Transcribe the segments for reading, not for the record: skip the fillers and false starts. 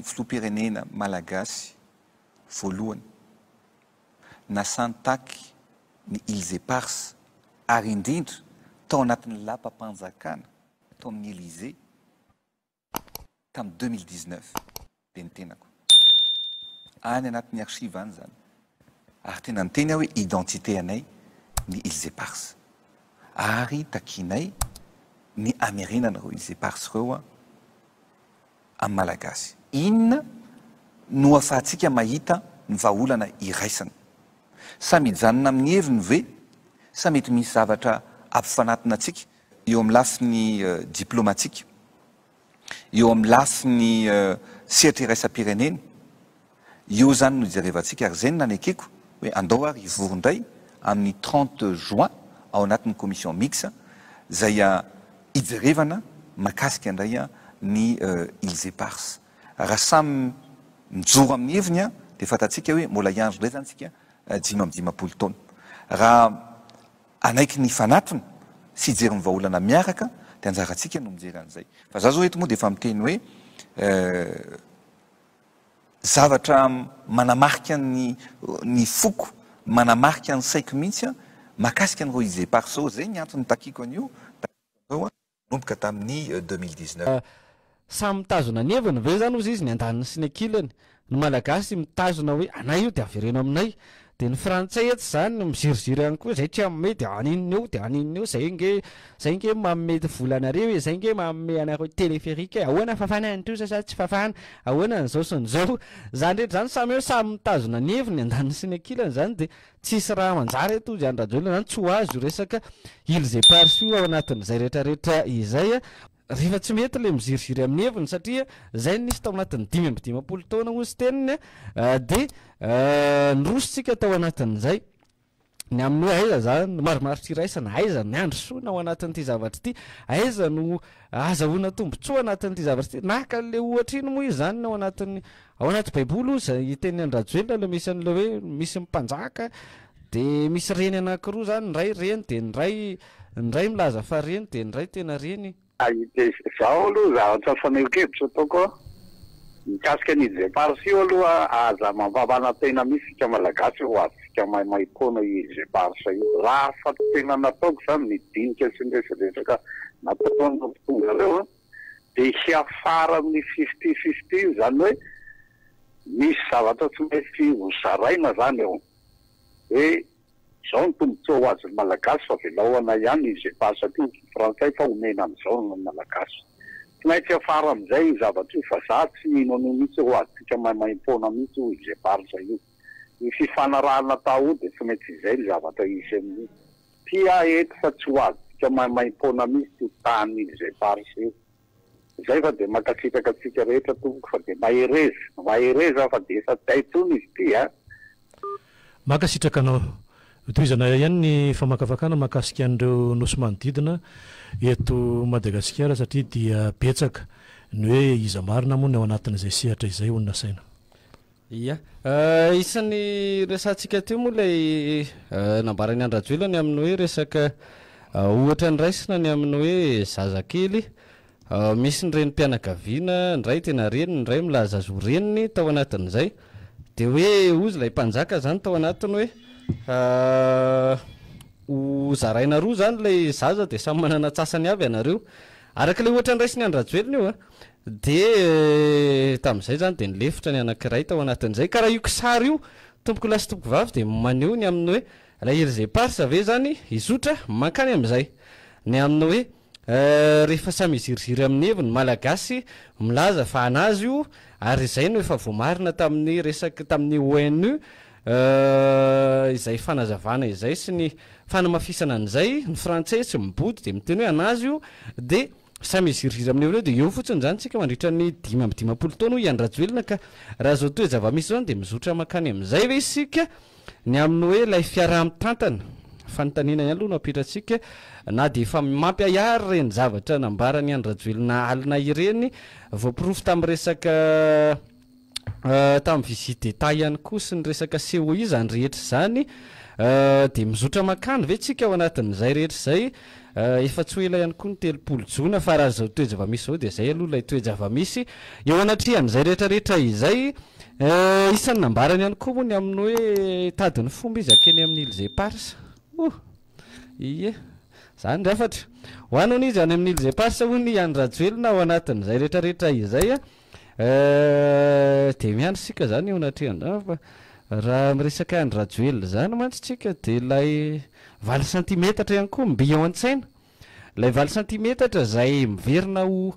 Filoham-pirenena malagasy voalohany nasantaky ny Îles Éparses ary indrindra tao anatin'ny lapam-panjakana tao amin'ny Elysée tamin'ny 2019 dia ny tenako. Any anatin'ny archive any izany. Ary tena niteny aho hoe identité anay ny Îles Éparses. Ary takianay ny hamerenana ireo Îles Éparses ireo amin'ny Malagasy. Inona no afahantsika mahita ny vahaolana iraisana? Sa mijanona amin'ny heviny ve sa mety misy zavatra ampifanatona antsika eo amin'ny lafiny diplomatika, eo amin'ny lafiny sehatra iraisam-pirenena? Eo izany no ijerevantsika ary izay no nanekeko hoe andao ary hivory indray amin'ny 30 juin ao anatin'ny commission mixte izay hijerevana mahakasika indray ny Îles Éparses. Raha samy mijoro amin'ny heviny dia fantatsika hoe mbola hiandry indray izany isika 55 taona. Raha hanaiky ny hifanatona sy hijery ny vahaolana miaraka dia anjarantsika no mijery an'izay. Fa za zao eto moa dia efa miteny hoe Zavatra manamarika ny ny foko, manamarika ny saiko mihitsy an, mahakasika an'ireo Îles Éparses ireo, zay ny antony nitakiako an'io ireo nanomboka tamin'ny 2019. Samy mitazona ny heviny ve zany ozy izy ny andaniny sy ny ankilany? Ny malagasy mitazona hoe anay io de avereno aminay, de ny frantsay etsy zany miziriziry ihany koa zay tsy hanome de aninona eo de aninona eo, zay nge zay nge manome vola anareo e, zay nge manome anareo téléphérique e, ahoana fafana ny trosa sa tsy fafana, ahoana ny zao sy ny zao, zany rehetra zany samy hoe samy mitazona ny heviny ny andaniny sy ny ankilany zany de tsisy raha manjary eto ozy Andry Rajoelina zany tsy ho azo io resaka Îles Éparses io ao anatin'izay rehetra rehetra izay. Rehefa tsy mety ilay miziriziry amin'ny heviny satria izay no nisy tao anatin'ny 55 taona hoy ny teniny dia niroso tsika tao anatin'izay ny amin'ny hoe aiza zany no marimaritra iraisana, aiza ny handrosoana ao anatin'ity zavatra ity, aiza no ahazahoana tombontsoa anatin'ity zavatra ity. Naka an'ilay ohatra iny moa izy izany ao anatin'ny ao anaty baiboly hozy izay tenin'i Andry Rajoelina ilay misy an'ilay hoe misy ny mpanjaka dia misy reny anankiroa izany, ny iray reny dia ny iray Ny iray milaza fa reny dia ny iray tena reny. Izaho aloha zavatra fanehoan-kevitra ataoko an, mikasika ny Îles Éparses io aloha aza mampamanantena mihitsy isika Malagasy ho azontsika maimaimpoana io Îles Éparses io. Raha fa tena nataoko izany ny dinika sy ny resadresaka nataon'ireo mpitondra ireo an, dia hiafara amin'ny fifty fifty io, izany hoe misy zavatra tsy maintsy ho zaraina izany eo hoe Izao ny tombotsoa ho azon'ny Malagasy fa avelao anay ihany i Zepas aty ny frantsay fa omena an'izao ny Malagasy. Tsy maintsy hiafara amin'izay io zavatra io fa za tsy mino an'io mihitsy ho azontsika maimaimpoana mihitsy io Îles Éparses io. Io fifanarahana atao io dia tsy maintsy izay ny zavatra hisy amin'io. Ty aho eto fa tsy ho azontsika maimaimpoana mihitsy io tany Îles Éparses io. Zay fa dia mankasitraka antsika rehetra tompoko fa dia mahereza, mahereza fa dia efa tsy hay intsony izy ity a! Mankasitraka anao. Tohizana ihany ny famakafakana mahakasika an'ireo nosy manodidina eto Madagasikara satria dia betsaka ny hoe iza marina moa ny ao anatin'izay sehatra izay hoy ny nasaina. Ia. Isan'ny resahantsika teo moa ilay nambaran'i Andry Rajoelina ny amin'ny hoe resaka ohatra noraisina ny amin'ny hoe zazakely. Misy ny renim-pianakaviana, ny iray tena reniny, ny iray milaza azy ho reniny tao anatin'izay. Dia hoe hozy ilay mpanjaka izany tao anatiny hoe ho zaraina roa izany ilay zaza dia samy manana antsasany avy ianareo. Araka ilay ohatra noraisin'i Andry Rajoelina io an. Dia tamin'izay izany dia nilefitra ny anankiray tao anatin'izay. Ka raha io kisary io, tompokolahy sy tompokovavy, dia maneho ny amin'ny hoe ilay Îles Éparses ve izany hizotra mankany amin'izay. Ny amin'ny hoe rehefa samy hiziriziry amin'ny heviny ny Malagasy milaza fa an'azy io, ary izay no efa voamarina tamin'ny resaka tamin'ny ONU, izay fanazavana izay sy ny fanamafisana an'izay, ny Frantsay tsy mibodo dia miteny hoe an'azy io, dia Samy hiziriziry amin'ny heviny eo dia eo fotsiny izany tsika mandritra ny 55 taona hoy i Andry Rajoelina ka raha izao toe-javamisy izao dia mizotra mankany amin'izay ve isika ny amin'ny hoe ilay fiaraha-mitantana? Fanontaniana ihany aloha no apetratsika na dia efa mampiahiahy ary ireny zavatra nambaran'i Andry Rajoelina alina ireny voaporofo tamin'ny resaka Tamin'ny visite d'Etat ihany koa sy ny resaka COI izany rehetra izany dia mizotra mankany ve tsika ao anatin'izay rehetra izay? Efa tsy ho ela ihany koa ny 30 jona fa raha izao toe-javamisy izao dia izay aloha ilay toe-javamisy eo anatrehan'izay rehetra rehetra izay. Isan'ny nambarany ihany koa moa ny amin'ny hoe hitady ny fomba izy hankeny amin'ny Îles Éparses. Oh! Ie! Izany ry hafatra. Ho any hono izy any amin'ny Îles Éparses hono i Andry Rajoelina ao anatin'izay rehetra rehetra izay. Dia miandry isika izany eo anatrehan'izany fa raha miresaka Andry Rajoelina izany mantsy tsika dia ilay valo santimetatra ihany koa mby ao an-tsaina. Ilay valo santimetatra izay miverina ho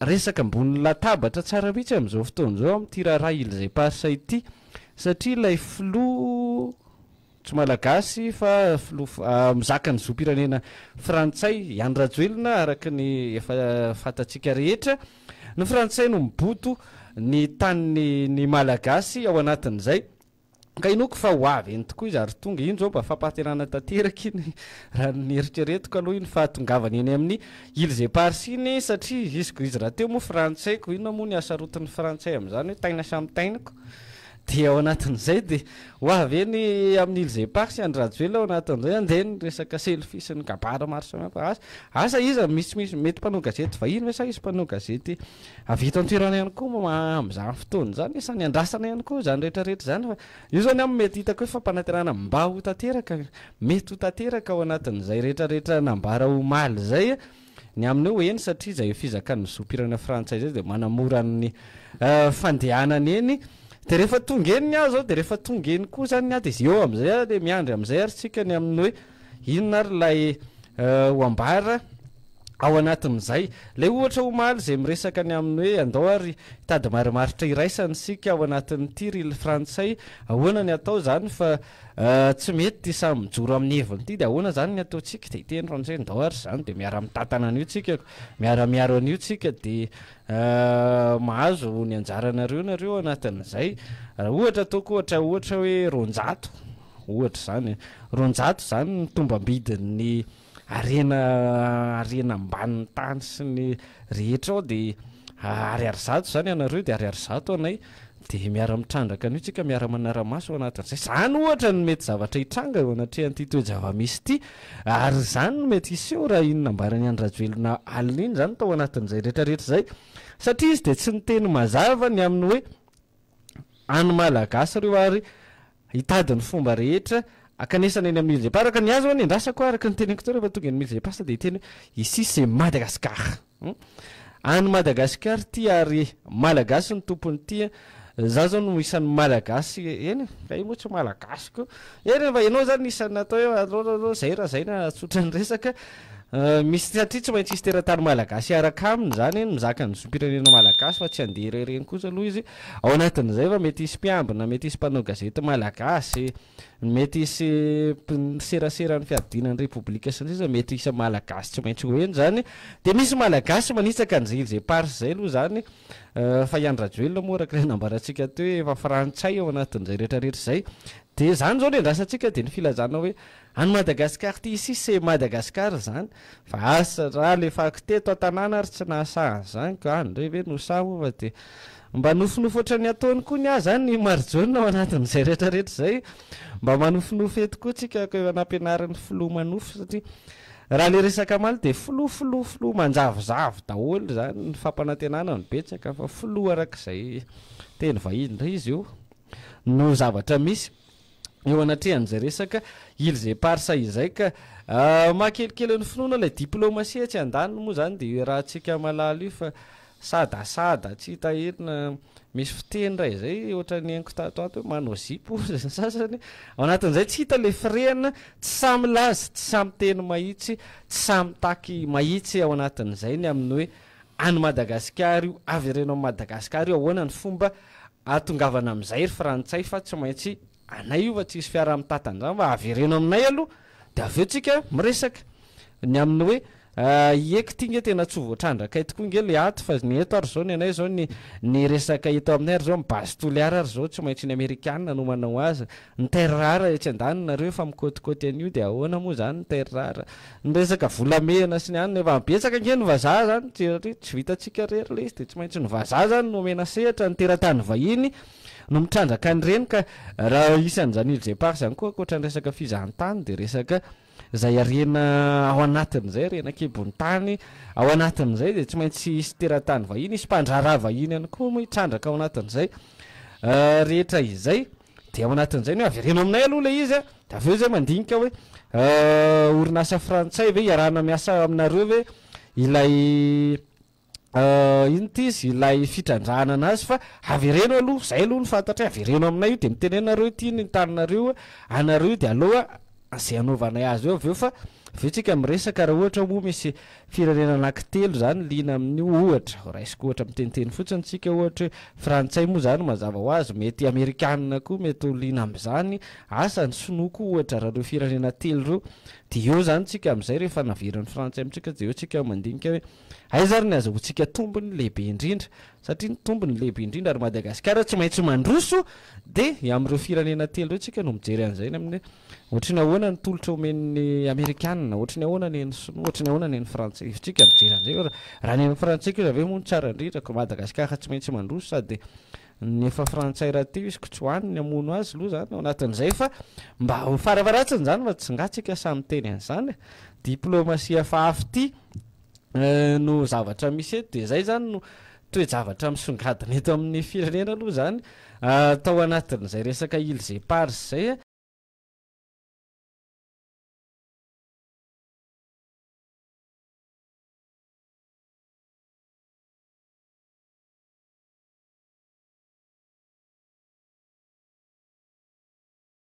resaka ambony latabatra tsara mihitsy amin'izao fotoana izao amin'ity raharaha Îles Éparses ity satria ilay filoha Tsy Malagasy fa filoha mizaka ny zom-pirenena frantsay i Andry Rajoelina araka ny efa fantatsika rehetra. Ny frantsay no mibodo ny tanin'ny ny Malagasy ao anatin'izay. Ka inoako fa ho avy eny tokoa izy ary tonga. Iny izao mba fampantenana tanteraka iny raha ny eritreretiko aloha iny fahatongavany eny amin'ny Îles Éparses iny satria izy izy rahateo moa frantsay ko inona moa ny hasarotin'ny frantsay amin'izany hoe taina samy tainiko. Dia ao anatin'izay dia ho avy eny amin'ny Îles Éparses i Andry Rajoelina ao anatin'izay handeha ny resaka selfie sy ny kabary maro samihafa. Asa, asa iza no misy misy mety mpanao gazety vahiny ve sa hisy mpanao gazety avy eto an-toerana ihany koa moa amin'izany fotoana izany? Isan'ny andrasana ihany koa izany rehetra rehetra izany fa io izao ny amiko mety hitako hoe fampanantenana mba ho tanteraka, mety ho tanteraka ao anatin'izay rehetra rehetra nambara omaly izay. Ny amin'ny hoe eny satria izay fizakan'ny zom-pirenena frantsay izay dia manamora ny fandehanana eny. Dia rehefa tonga eny ny ahy izao dia rehefa tonga eny koa izany ny ahy dia eo amin'izay ary dia miandry amin'izay ary tsika ny amin'ny hoe inona ary ilay ho ambara ao anatin'izay. Ilay ohatra omaly izay miresaka ny amin'ny hoe andao ary hitady marimaritra iraisana isika ao anatin'ity ry frantsay, ahoana ny atao izany fa Tsy mety ity samy mijoro amin'ny heviny ity dia ahoana izany ny ataontsika? Dia hiteny frantsay hoe ndao ary izany dia miara-mitantana an'io tsika, miara-miaro an'io tsika dia mahazo ny anjaranareo nareo anatin'izay. Raha ohatra ataoko ohatra ohatra hoe 200, ohatra izany e, 200 izany ny tombam-bidin'ny harena harena ambanin'ny tany sy ny rehetra ao dia ariary 100 izany ianareo dia ariary 100 anay dia miara-mitrandraka an'io tsika miara-manara-maso ao anatin'izay. Izany ohatra no mety zavatra hitranga eo anatrehan'ity toe-java-misy ity ary izany no mety hiseho raha iny nambaran'i Andry Rajoelina alina iny izany tao anatin'izay rehetrarehetra izay satria izy dia tsy niteny mazava ny amin'ny hoe an'ny Malagasy ireo ary hitady ny fomba rehetra hankanesana eny amin'ny Îles Éparses. Araka ny ahy izao ny andrasako araka ny teneniko teo rehefa tonga eny amin'ny Îles Éparses dia hiteny hoe ici c'est Madagascar. Any Madagascar ity ary Malagasy no tompony ity. Za zao no isan'ny Malagasy eny e, kay moa tsy Malagasy koa. Eny e, fa ianao zany isan'ny atao hoe aleo aloha zay raha zay no tsotra ny resaka. Misy satria tsy maintsy hisy teratany malagasy hiaraka aminy izany eny mizaka ny zom-pirenena malagasy fa tsy handeha irery eny kosa aloha izy. Ao anatin'izay fa mety hisy mpiambina, mety hisy mpanao gazety malagasy, mety hisy mpiseraseran'ny fiadiana ny repoblika sy ny sisa, mety hisy malagasy tsy maintsy ho eny izany. Dia misy malagasy manitsaka an'izay îles éparses izay aloha izany fa i Andry Rajoelina moa araka ilay nambarantsika teo hoe efa frantsay ao anatin'izay rehetra rehetra izay. Dia izany izao no iandrasantsika dia ny filazana hoe Any Madagascar ty ici c'est Madagascar zany fa asa raha alefako teto an-tanàna ary tsy nahasahy an'izany ka any ndray ve no sahy moa fa dia mba nofinofy ohatran'ny ataony koa ny ahy zany i Marijaona ao anatin'izay rehetra rehetra izay mba manofinofy eto koa tsika ko efa nampianarin'ny filoha manofy satria raha le resaka amaly dia filoha filoha filoha manjavozavo daholo zany ny fampanantenana no betsaka fa filoha arak'izay teny vahiny indray izy io no zavatra misy eo anatrehan'izay resaka Îles Éparses izay ka mahakelikely ny finoana ilay diplomatie etsy andaniny moa izany dia io iarahantsika malala io fa sadasada tsy hita inona misy fiteny iray izay ohatran'ny henoko tato ato hoe manao zipo hozy ny sasany ao anatin'izay tsy hita ilay firehana tsy sahy milaza tsy sahy miteny mahitsy tsy sahy mitaky mahitsy ao anatin'izay ny amin'ny hoe any Madagasikara io avereno amin'i Madagasikara io ahoana ny fomba Ahatongavana amin'izay ry frantsay fa tsy maintsy anay io fa tsy hisy fiaraha-mitantana izany fa avereno aminay aloha dia avy eo tsika miresaka ny amin'ny hoe ieky ity nge tena tsy ho voatrandrakay tokoa nge le ato fa ny eto ary izao ny anay izao ny ny resaka eto aminay ary izao ny base Toliara ary izao tsy maintsy ny amerikana no manao azy ny terre rare etsy andaniny nareo efa mikôtikôty an'io dia ahoana moa izany ny terre rare Ny resaka volamena sy ny anona efa betsaka ange ny vazaha zany satria tsy vitantsika irery ilay izy dia tsy maintsy ny vazaha zany no omena sehatra, ny teratany vahiny no mitrandraka an'ireny ka raha hisy an'izany îles éparses izany koa ankoatra ny resaka fizahantany dia resaka izay harena ao anatin'izay, harena an-kibon'ny tany ao anatin'izay dia tsy maintsy hisy teratany vahiny, hisy mpandraharaha vahiny ihany koa moa hitrandraka ao anatin'izay rehetra izay. Dia ao anatin'izay ny hoe avereno aminay aloha ilay izy dia avy eo izay mandinika hoe orinasa frantsay ve hiarahana miasa aminareo ve ilay Inona ity izy ilay fitrandrahana anazy fa avereno aloha, zay aloha no fantatray, avereno aminay io dia mitenena nareo ity ny taninareo anareo io dia aleo zay anaovanay azy eo avy eo fa avy eo tsika miresaka raha ohatra moa misy firenena anaky telo zany liana amin'io ohatra, raisiko ohatra miteniteny fotsiny tsika ohatra hoe frantsay moa zany mazava ho azy mety amerikanina koa mety ho liana amin'izany, asa ny sinoa koa ohatra raha ireo firenena telo ireo dia eo zany tsika amin'izay rehefa naverin'ny frantsay amintsika dia eo tsika mandinika hoe Aiza ary ny azahoantsika tombony lehibe indrindra? Satria ny tombony lehibe indrindra ary Madagasikara tsy maintsy mandroso dia amin'ireo firenena telo ireo tsika no mijery an'izay ny amin'ny hoe ohatry ny ahoana ny tolotra omen'ny Amerikana, ohatry ny ahoana ny an'ny Sinoa, ohatry ny ahoana ny an'ny Frantsay. Isika mijery an'izay fa raha ny an'ny Frantsay kosa ve moa no tsara indrindra ka Madagasikara tsy maintsy mandroso sady ny efa Frantsay rahateo izy ko tsy ho any ny hamono azy aloha izany ao anatin'izay fa mba ho farafaharatsiny izany fa tsy nga tsika samy miteny an'izany e! Diplomasia hafahafa ity. no zavatra misy eto dia izay izany no toe-javatra misongadina eto amin'ny firenena aloha izany tao anatin'izay resaka îles éparses izay.